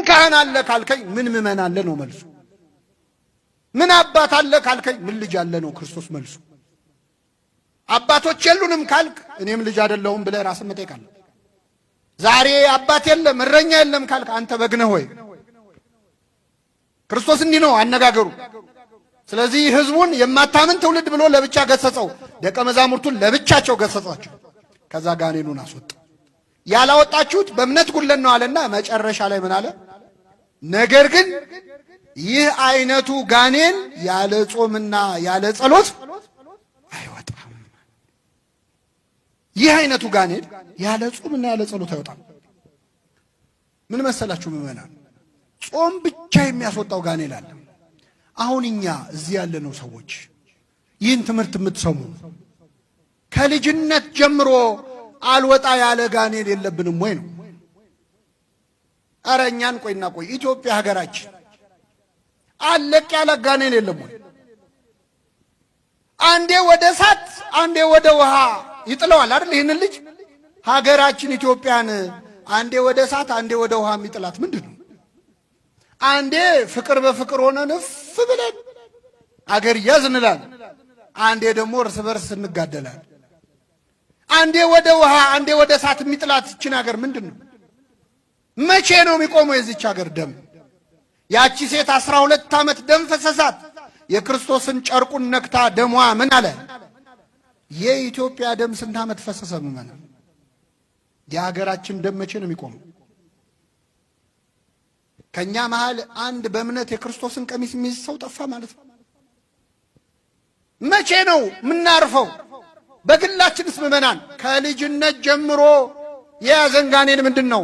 ካህን አለ ካልከኝ ምን ምእመን አለ ነው መልሱ። ምን አባት አለ ካልከኝ ምን ልጅ አለ ነው ክርስቶስ መልሱ። አባቶች የሉንም ካልክ እኔም ልጅ አይደለሁም ብለህ ራስን መጠየቅ አለ። ዛሬ አባት የለም እረኛ የለም ካልክ አንተ በግ ነህ ወይ? ክርስቶስ እንዲህ ነው አነጋገሩ። ስለዚህ ህዝቡን የማታምን ትውልድ ብሎ ለብቻ ገሰጸው። ደቀ መዛሙርቱን ለብቻቸው ገሰጻቸው። ከዛ ጋኔኑን አስወጣ። ያላወጣችሁት በእምነት ጉድለት ነው አለና መጨረሻ ላይ ምን አለ? ነገር ግን ይህ አይነቱ ጋኔን ያለ ጾምና ያለ ጸሎት አይወጣም። ይህ አይነቱ ጋኔን ያለ ጾምና ያለ ጸሎት አይወጣም። ምን መሰላችሁ ምዕመናን፣ ጾም ብቻ የሚያስወጣው ጋኔን አለ። አሁን እኛ እዚህ ያለነው ሰዎች ይህን ትምህርት የምትሰሙ ከልጅነት ጀምሮ አልወጣ ያለ ጋኔን የለብንም ወይ ነው? አረ እኛን ቆይና ቆይ ኢትዮጵያ ሀገራችን አለቅ ያለ ጋኔን የለም ወይ? አንዴ ወደ እሳት አንዴ ወደ ውሃ ይጥለዋል አይደል? ይህንን ልጅ ሀገራችን ኢትዮጵያን አንዴ ወደ እሳት አንዴ ወደ ውሃ የሚጥላት ምንድን ነው? አንዴ ፍቅር በፍቅር ሆነን እፍ ብለን አገር ያዝ እንላለን። አንዴ ደግሞ እርስ በርስ እንጋደላለን። አንዴ ወደ ውሃ አንዴ ወደ እሳት የሚጥላት ይችን ሀገር ምንድን ነው? መቼ ነው የሚቆመው የዚች ሀገር ደም? ያቺ ሴት 12 ዓመት ደም ፈሰሳት። የክርስቶስን ጨርቁን ነክታ ደሟ ምን አለ? የኢትዮጵያ ደም ስንት ዓመት ፈሰሰ? ምዕመናን፣ የሀገራችን ደም መቼ ነው የሚቆመው? ከኛ መሃል አንድ በእምነት የክርስቶስን ቀሚስ የሚይዝ ሰው ጠፋ ማለት ነው። መቼ ነው የምናርፈው? በግላችንስ ምዕመናን ከልጅነት ጀምሮ የያዘን ጋኔን ምንድን ነው?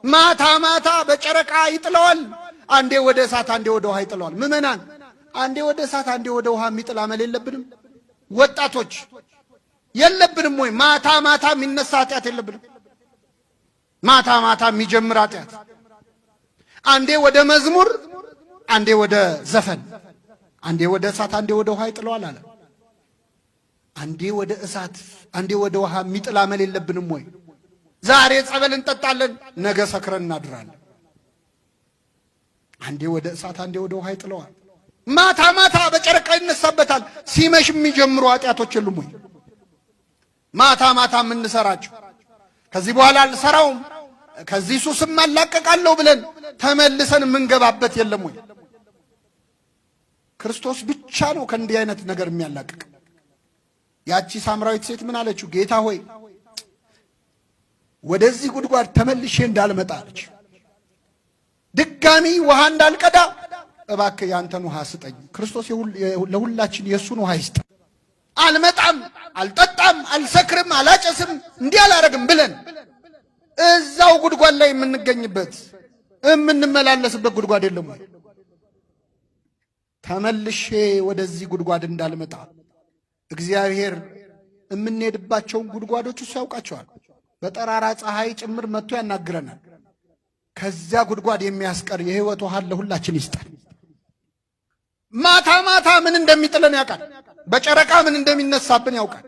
ማታ ማታ በጨረቃ ይጥለዋል። አንዴ ወደ እሳት አንዴ ወደ ውሃ ይጥለዋል። ምዕመናን አንዴ ወደ እሳት አንዴ ወደ ውሃ የሚጥል አመል የለብንም? ወጣቶች የለብንም ወይ? ማታ ማታ የሚነሳ ኃጢአት የለብንም? ማታ ማታ የሚጀምር ኃጢአት አንዴ ወደ መዝሙር አንዴ ወደ ዘፈን፣ አንዴ ወደ እሳት አንዴ ወደ ውሃ ይጥለዋል አለ። አንዴ ወደ እሳት አንዴ ወደ ውሃ የሚጥል አመል የለብንም ወይ? ዛሬ ጸበል እንጠጣለን፣ ነገ ሰክረን እናድራለን። አንዴ ወደ እሳት አንዴ ወደ ውሃ ይጥለዋል። ማታ ማታ በጨረቃ ይነሳበታል። ሲመሽ የሚጀምሩ ኃጢአቶች የሉም ወይ? ማታ ማታ የምንሰራቸው ከዚህ በኋላ አልሰራውም ከዚህ ሱስም አላቀቃለሁ ብለን ተመልሰን የምንገባበት የለም ወይ? ክርስቶስ ብቻ ነው ከእንዲህ አይነት ነገር የሚያላቅቅ። ያቺ ሳምራዊት ሴት ምን አለችው? ጌታ ሆይ ወደዚህ ጉድጓድ ተመልሼ እንዳልመጣ አለች። ድጋሚ ውሃ እንዳልቀዳ እባክህ ያንተን ውሃ ስጠኝ። ክርስቶስ ለሁላችን የእሱን ውሃ ይስጥ። አልመጣም፣ አልጠጣም፣ አልሰክርም፣ አላጨስም፣ እንዲህ አላረግም ብለን እዛው ጉድጓድ ላይ የምንገኝበት የምንመላለስበት ጉድጓድ የለም ወይ? ተመልሼ ወደዚህ ጉድጓድ እንዳልመጣ እግዚአብሔር የምንሄድባቸውን ጉድጓዶች እሱ ያውቃቸዋል። በጠራራ ፀሐይ ጭምር መጥቶ ያናግረናል። ከዚያ ጉድጓድ የሚያስቀር የሕይወት ውሃ ለሁላችን ይስጠን። ማታ ማታ ምን እንደሚጥለን ያውቃል። በጨረቃ ምን እንደሚነሳብን ያውቃል።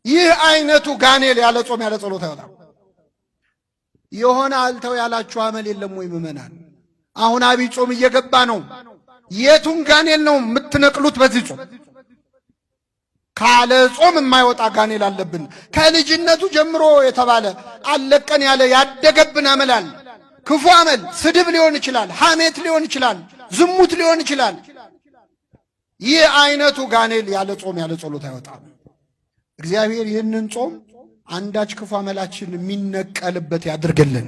ይህ አይነቱ ጋኔል ያለ ጾም ያለ ጸሎት አይወጣም። የሆነ አልተው ያላችሁ አመል የለም ወይ ምዕመናን? አሁን አብይ ጾም እየገባ ነው። የቱን ጋኔል ነው የምትነቅሉት በዚህ ጾም? ካለ ጾም የማይወጣ ጋኔል አለብን። ከልጅነቱ ጀምሮ የተባለ አለቀን ያለ ያደገብን አመል አለ። ክፉ አመል፣ ስድብ ሊሆን ይችላል፣ ሐሜት ሊሆን ይችላል፣ ዝሙት ሊሆን ይችላል። ይህ አይነቱ ጋኔል ያለ ጾም ያለ ጸሎት አይወጣም። እግዚአብሔር ይህንን ጾም አንዳች ክፉ አመላችን የሚነቀልበት ያድርግልን።